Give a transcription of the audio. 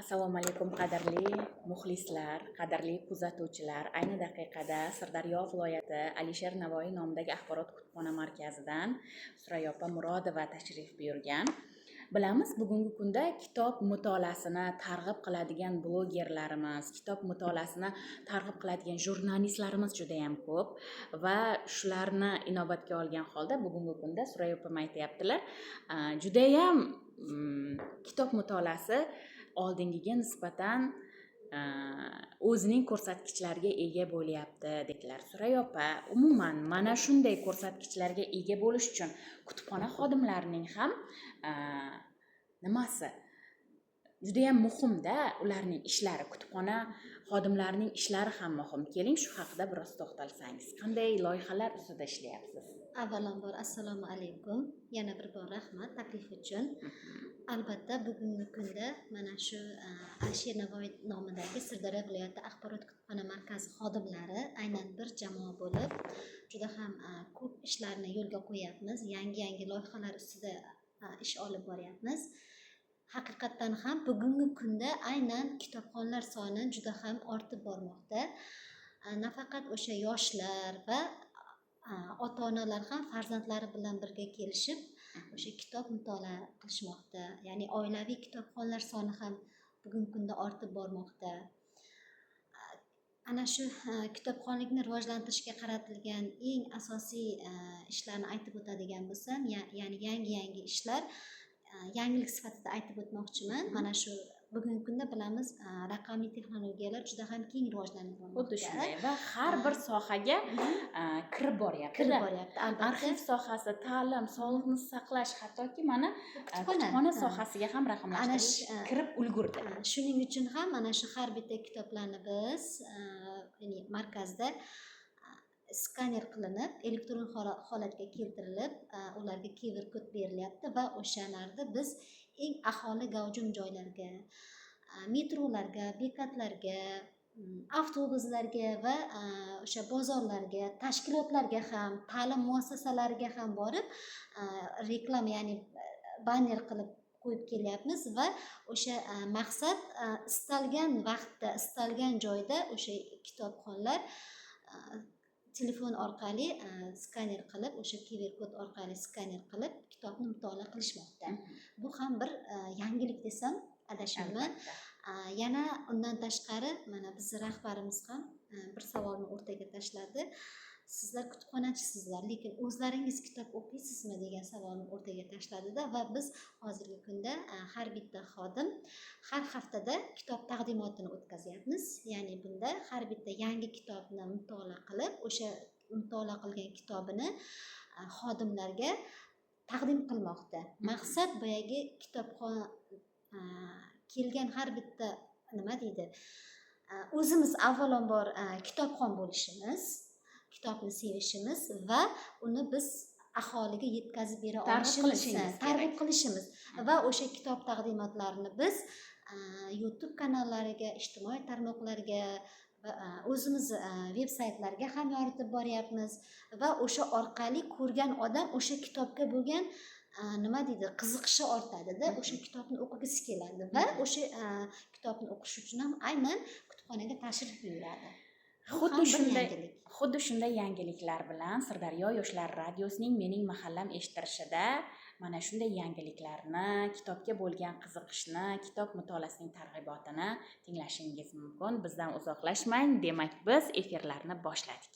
Assalomu alaykum, qadrli muxlislar, qadrli kuzatuvchilar. Ayni daqiqada Sirdaryo viloyati Alisher Navoiy nomidagi axborot kutubxona markazidan Surayyo opa Murodova tashrif buyurgan. Bilamiz, bugungi kunda kitob mutolaasini targ'ib qiladigan blogerlarimiz, kitob mutolaasini targ'ib qiladigan jurnalistlarimiz judayam ko'p va shularni inobatga olgan holda bugungi kunda Surayyo opam aytyaptilar, judayam kitob mutolaasi oldingiga nisbatan o'zining ko'rsatkichlariga ega bo'lyapti, dedilar. Surayyo opa, umuman mana shunday ko'rsatkichlarga ega bo'lish uchun kutubxona xodimlarining ham nimasi judayam muhimda, ularning ishlari, kutubxona xodimlarining ishlari ham muhim. Keling, shu haqida biroz to'xtalsangiz. Qanday loyihalar ustida ishlayapsiz? Avvalambor, assalomu alaykum. Yana bir bor rahmat taklif uchun. Albatta, bugungi kunda mana shu Alisher Navoiy nomidagi Sirdaryo viloyati axborot kutubxona markazi xodimlari aynan bir jamoa bo'lib juda ham ko'p ishlarni yo'lga qo'yyapmiz, yangi yangi loyihalar ustida ish olib boryapmiz. Haqiqatdan ham bugungi kunda aynan kitobxonlar soni juda ham ortib bormoqda. Nafaqat o'sha yoshlar va ota onalar ham farzandlari bilan birga kelishib o'sha kitob mutolaa qilishmoqda, ya'ni oilaviy kitobxonlar soni ham bugungi kunda ortib bormoqda. Ana shu kitobxonlikni rivojlantirishga qaratilgan eng asosiy ishlarni aytib o'tadigan bo'lsam, ya'ni yangi yangi ishlar, yangilik sifatida aytib o'tmoqchiman. Mana shu bugungi kunda bilamiz, raqamli texnologiyalar juda ham keng rivojlanib Xuddi bormoqda. shunday va har bir sohaga kirib boryapti. Kirib boryapti, albatta. Arxiv sohasi, ta'lim, sog'liqni saqlash, hattoki mana kutubxona kutubxona sohasiga ham raqamlashtirish kirib ulgurdi. Shuning uchun ham mana shu har bitta kitoblarni biz ya'ni markazda skaner qilinib, elektron holatga keltirilib, ularga QR kod berilyapti va o'shalarni biz eng aholi gavjum joylarga, metrolarga, bekatlarga, avtobuslarga va o'sha bozorlarga, tashkilotlarga ham, ta'lim muassasalariga ham borib, reklama, ya'ni banner qilib qo'yib kelyapmiz va o'sha maqsad istalgan vaqtda, istalgan joyda o'sha kitobxonlar telefon orqali skaner qilib, o'sha QR kod orqali skaner qilib kitobni mutolaa qilishmoqda. Bu ham bir yangilik desam adashmayman. Yana undan tashqari, mana bizni rahbarimiz ham bir savolni o'rtaga tashladi: "Sizlar kutubxonachisizlar, lekin o'zlaringiz kitob o'qiysizmi?" degan savolni o'rtaga tashladida. Va biz hozirgi kunda har bitta xodim har haftada kitob taqdimotini o'tkazyapmiz, ya'ni bunda har bitta yangi kitobni mutolaa qilib, o'sha mutolaa qilgan kitobini xodimlarga taqdim qilmoqda. Maqsad boyagi kitobxon kelgan har bitta, nima deydi, o'zimiz avvalambor kitobxon bo'lishimiz, kitobni sevishimiz va uni biz aholiga yetkazib bera Targ'ib olishimiz, qilishingiz targ'ib kerak. qilishimiz va o'sha kitob taqdimotlarini biz YouTube kanallariga, ijtimoiy tarmoqlarga va o'zimiz veb saytlarga ham yoritib boryapmiz va o'sha orqali ko'rgan odam o'sha kitobga bo'lgan nima deydi, qiziqishi ortadida, o'sha kitobni o'qigisi keladi va o'sha kitobni o'qish uchun ham aynan kutubxonaga tashrif buyuradi. Bu Xuddi ham bir shunday. yangilik. Xuddi shunday yangiliklar bilan Sirdaryo yoshlar radiosining "Mening mahallam" eshittirishida mana shunday yangiliklarni, kitobga bo'lgan qiziqishni, kitob mutolaasining targ'ibotini tinglashingiz mumkin. Bizdan uzoqlashmang. Demak, biz efirlarni boshladik.